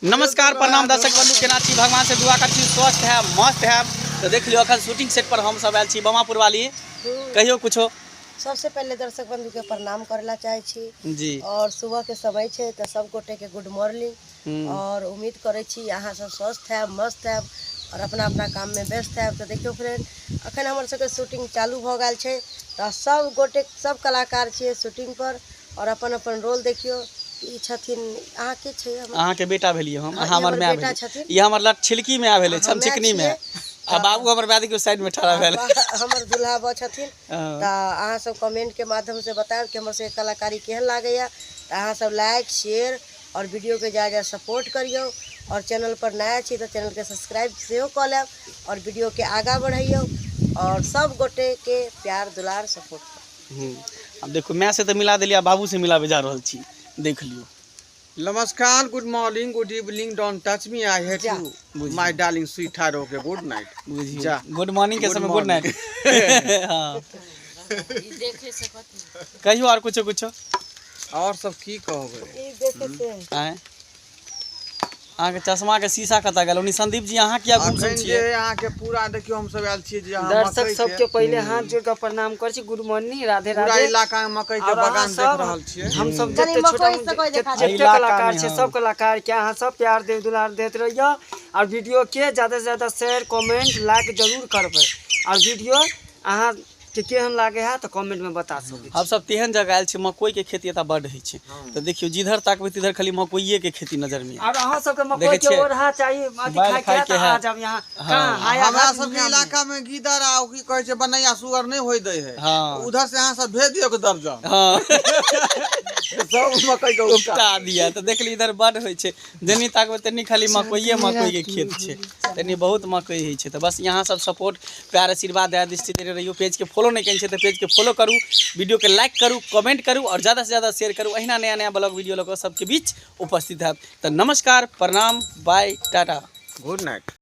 नमस्कार, प्रणाम दर्शक बंधु, केना छी? भगवान से दुआ कर छी स्वस्थ है, मस्त है। तो देख लियो अखन शूटिंग सेट पर हम सब आयल छी। बमापुर वाली, कहियो कुछो। सबसे पहले दर्शक बंधु के प्रणाम करेला चाहे छी जी। और सुबह के समय छै तऽ सब गोटे के गुड मॉर्निंग और उम्मीद करै छी अहाँ सब स्वस्थ है, मस्त है और अपना अपना काम में व्यस्त है। तऽ देखियौ फ्रेंड, अखन हमर सबके शूटिंग चालू भऽ गेल छै तऽ सब गोटे सब कलाकार छियै शूटिंग पर और अपन अपन रोल देखियौ। ई छथिन अहाँ के छै? अहाँ के बेटा भेलियै हम। हाँ, अहाँ ई हमर हमर माय बेटा भेलियै। छथिन। ई हमर लट छिलकी माय भेलै, हाँ, छमछिकनी माय माय। आ बाबू हमर माय देखियौ साइड में ठाढ़ा भेल। हमर दुल्हा बा छथिन। हाँ। तऽ अहाँ सब कमेंट के माध्यम से बतायब कि हमर सबके कलाकारी केहन लागैया। तऽ अहाँ सब लाइक, शेयर और वीडियो के ज्यादा सपोर्ट करियौ और चैनल पर नया छी तऽ चैनल के सब्सक्राइब सेहो कऽ लेब और वीडियो के आगाँ बढ़ैयौ और सब गोटे के प्यार दुलार सपोर्ट करू। आब देखू, माय से तऽ मिला देलियै, बाबू से मिलाबे जा रहल छी, देख लियौ। नमस्कार, good morning, good evening, don't touch me, I hate जा। You my darling sweetheart, okay, good night. बुझियौ जा। गुड मॉर्निंग के गुड समय गुड नाइट। हाँ, कहियो और कुछो कुछो। और सब की कहबै? ई देखे से आँय, अहाँके चश्मा के शीशा कतऽ गेल? ओनी संदीप जी, अहाँ किया गुमसुम अखन जे छियै? अहाँके पूरा देखियौ, हम सब आयल छियै जे अहाँ दर्शक मकई के सबके पहिले हाथ जोड़ के प्रणाम करै छी। गुड मॉर्निंग, राधे पूरा राधे। इलाका में मकई के और अहाँ बगान देख सब रहल छियै। हम सब कनी जते छोटा मकई सबके देखा जते दियौ। कलाकार इलाका छै मे, सब कलाकार के अहाँ सब प्यार देव दुलार देत रहियो और वीडियो के ज्यादा से ज्यादा शेयर, कमेंट, लाइक जरूर करबै और वीडियो अहाँ के केहन लागे है तऽ कमेंट में बता सकै छी। हम सब तेहन जगह आयल छी, मकई के खेती एतऽ बड होइ छै। तऽ देखियौ, जिधर ताकबै तिधर खाली मकइये के खेती नजर में आयत। और अहाँ सबके मकई देखै के छियै? ओढ़ा चाही, अथी बैल खाय के खाय है के तऽ है। आ जाब यहाँ। कहाँ हाया हमरा घाट सबके दुनिया में। इलाका में गीदड़ आ ओ की कहै छै बनैया सुगर नहि होइ दै है। हाँ। उधर से अहाँ सब भेज दियौ एक दर्जन। हाँ, सब मकई के उपटा उपटा दिया। तऽ देखली, इधर बड होइ छै, जेनी ताकबै तेनी खाली मकइये मकई के खेत छै, तेनी बहुत मकई होइ छै। तऽ बस यहाँ सब सपोर्ट, प्यार, आशीर्वाद, दया दृष्टि देने रहियो। पेज के फॉलो नहि केने छै तऽ पेज के फॉलो करू, वीडियो के लाइक करू, कमेंट करू और ज्यादा से ज्यादा शेयर करू। अहिना नया नया ब्लॉग वीडियो लऽ कऽ सबके बीच उपस्थित हैब। तऽ नमस्कार, प्रणाम, बाय, टाटा, गुड नाइट।